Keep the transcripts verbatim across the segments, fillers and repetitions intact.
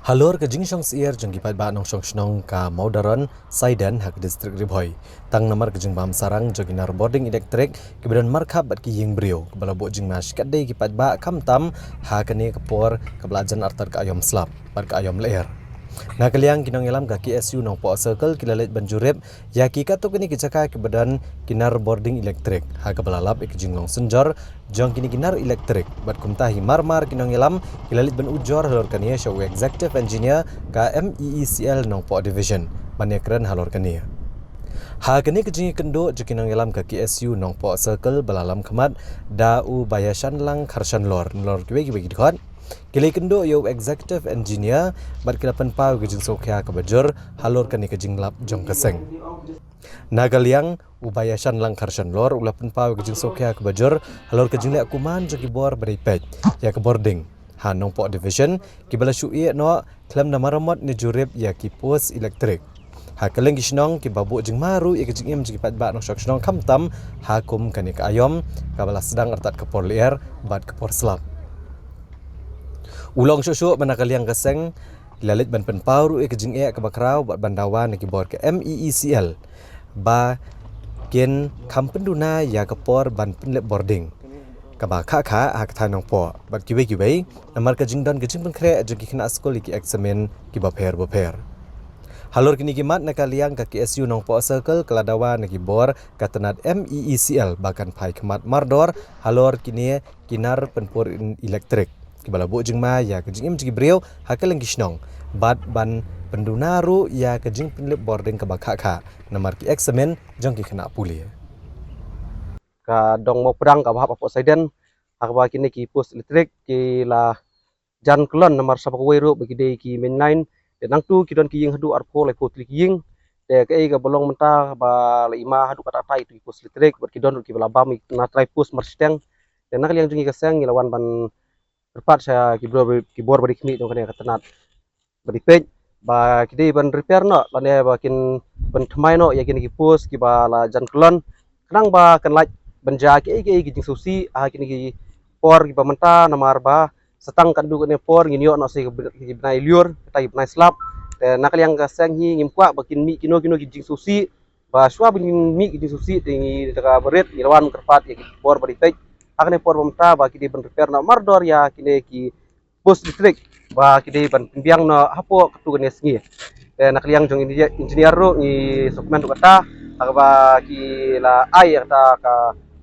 Halor ka jingshong syiar jong ki paidbah nongshong shnong ka Mawdaron, Saiden ha ka district Ri Bhoi, tang namar ka jingbam sarang jong ki nar bording elektrik kiba don markhap bad ki ïing briew, kaba la buh jingma shikatdei ki paidbah, khamtam ha kane ka por kaba la jan artat ka aïom slap bad ka aïom lyer. Na ka liang ki nongïalam ka K S U Nongpoh Circle ki la leit ban jurip ïa ki katto katne ki jaka kiba don ki nar bording elektrik, ha kaba la lap ïa ki jinglong synjor jong kine ki nar elektrik, bad kumta hi marmar ki nongïalam ki la leit ban ujor halor kane sha u Executive Engineer ka M E E C L Nongpoh Division ban ïakren halor kane. Ha kane ka jingïakynduh jong ki nongïalam ka K S U Nongpoh Circle ba la lam khmat da u Bah Ïashanlang Kharshanlor, nalor kiwei kiwei ki dkhot, ki la ïakynduh ïa u Executive Engineer bad ki la pynpaw ïa ka jingsngewkhia kaba jur halor kane ka jinglap jong ka seng. Na ka liang u Bah Ïashanlang Kharshanlor u la pynpaw ïa ka jingsngewkhia kaba jur halor ka jingleh kuman jong ki bor ba dei peit ïa ka bording ha Nongpoh Division, kiba la shu ïeh noh khlem da maramot ne jurip ïa ki post elektrik ha kylleng ki shnong, kiba buh jingma ruh ïa ka jingim jong ki paidbah nongshong shnong, khamtam ha kum kane ka aïom kaba la sdang artat ka por lyer bad ka por slap. U la ong shuh shuh ba na ka liang ka seng la leit ban pynpaw ruh ïa ka jingeh kaba khraw bad ban dawa na ki bor ka M E E C L ba kin kham pynduna ïa ka por ban pynlip bording kaba khah khah ha ka thaiñ Nongpoh bad kiwei kiwei, namar ka jingdon ka jingpynkhreh jong ki khynnah skul ïa ki eksamin kiba pher bapher. Halor kine ki mat, na ka liang ka K S U Nongpoh Circle ka la dawa na ki bor ka tnat M E E C L ba kan phai khmat mardor halor kine ki nar pynpur elektrik, kiba la buh jingma ïa ka jingim jong ki briew ha kylleng ki shnong, bad ban pynduna ruh ïa ka jingpynlip bording kaba khah khah namar ki eksamin jong ki khynnah pule. Ka dong Mawpdang kaba hap hapoh Saiden, ha kaba kine ki post elektrik ki la jan kyllon namar sa ba kawei ruh ba ki dei ki main line. Te nangtu ki don ki ïing haduh arphew laiphew tylli ki ïing. Te kaei kaba long mynta ba la i ma haduh katta katta ïa ki post elektrik bad ki don ruh kiba la bam na trai post marshiteng. Te na ka liang jong ngi ka seng ngi la wan ban kyrpad sha ki bor, ki bor ba dei khmih jong kane ka tnat ba dei peit ba ki dei ban repair noh lane ba kin pynthymmai noh ïa kine ki post kiba la jan kyllon, khnang ba kan lait ban jia kiei kiei ki jingsngewsih ha kine ki por kiba mynta, namar ba sa tang katto katne por ngin ïoh noh sa ki bnai lyiur, kata ki bnai slap. Te na ka liang ka seng hi ngim kwah ba kin mih kino kino ki jingsngewsih, ba shuwa ba ngin mih ki jingsngewsih te ngi da kaba rit ngi la wan kyrpad ïa ki bor ba dei peit ha kane por ba mynta ba ki dei ban repair noh mardor ïa kine ki post elektrik ba ki dei ban pynbiang noh hapoh katto katne sngi. Te na ka liang jong engineer, engineer ruh ngi sngewkmen ruh kata, ha kaba ki la ai ïa kata ka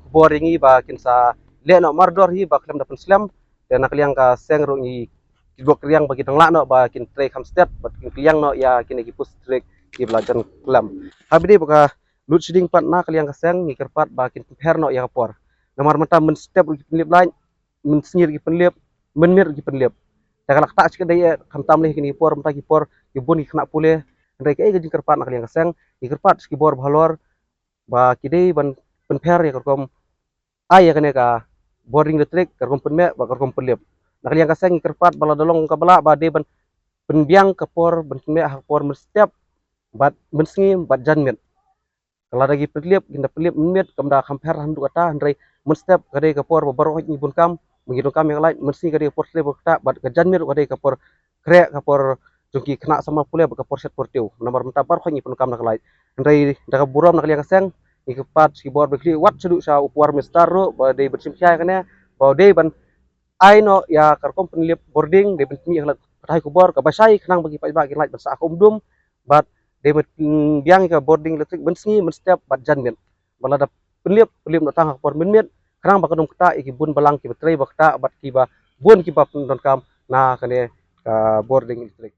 khubor ïa ngi ba kin sa leh noh mardor hi ba khlem da pynslem. Te na ka liang ka seng ruh ngi kyrpad kyrpad ba ki dang lah noh ba kin trei kham stet bad kin pynbiang noh ïa kine ki post elektrik kiba la jan kyllon. Ha ba dei ba ka load shedding pat, na ka liang ka seng ngi kyrpad ba kin pynpher noh ïa ka por. Namar mynta mynstep ruh ki pynlip light, mynsngi ruh ki pynlip, mynmiet ruh ki pynlip. Te ka la ktah shikatdei eh, khamtam lei kine ki por, mynta ki por ki bun ki khynnah pule. Hynrei kaei ka jingkyrpad na ka liang ka seng, ngi kyrpad sha ki bor ba halor ba ki dei ban pynpher ïa ka rukom ai ïa kane ka bording elektrik, ka rukom pynmih bad ka rukom pynlip. Na ka liang ka seng ngi kyrpad ba lada long kaba lah ba dei ban pynbiang ka por ban pynmih ha ka por mynstep bad mynsngi bad janmiet. Ka lada ki pynlip, kin da pynlip mynmiet, kam da kham pher haduh katta, hynrei mynstep ka dei ka por ba baroh ngi bun kam, ba ngi donkam ïa ka light, mynsngi ka dei ka por slem ba kata, bad ka janmiet ka dei ka por khreh, ka por jong ki khynnah samla pule bad ka por shet por tiew. Namar mynta baroh ngi pyndonkam na ka light. Hynrei da ka burom na ka liang ka seng, ngi kyrpad sha ki bor ba khlieh wat shaduh sha u Power Minister ruh ba dei ban shim khia ïa kane, ba dei ban ai noh ïa ka rukom pynlip bording, dei ban pynmih ïa ka light, pathai khubor kaba shai khnang ba ki paidbah ki light ban sah ha ka umdum, bad dei ban pynbiang ïa ka bording elektrik mynsngi, mynstep bad janmiet. Ba lada pynlip, pynlip noh tang ha ka por mynmiet, khnang ba kan ym ktah ïa ki bun balang kiba trei ba ktah bad kiba bun kiba pyndonkam na kane ka bording elektrik.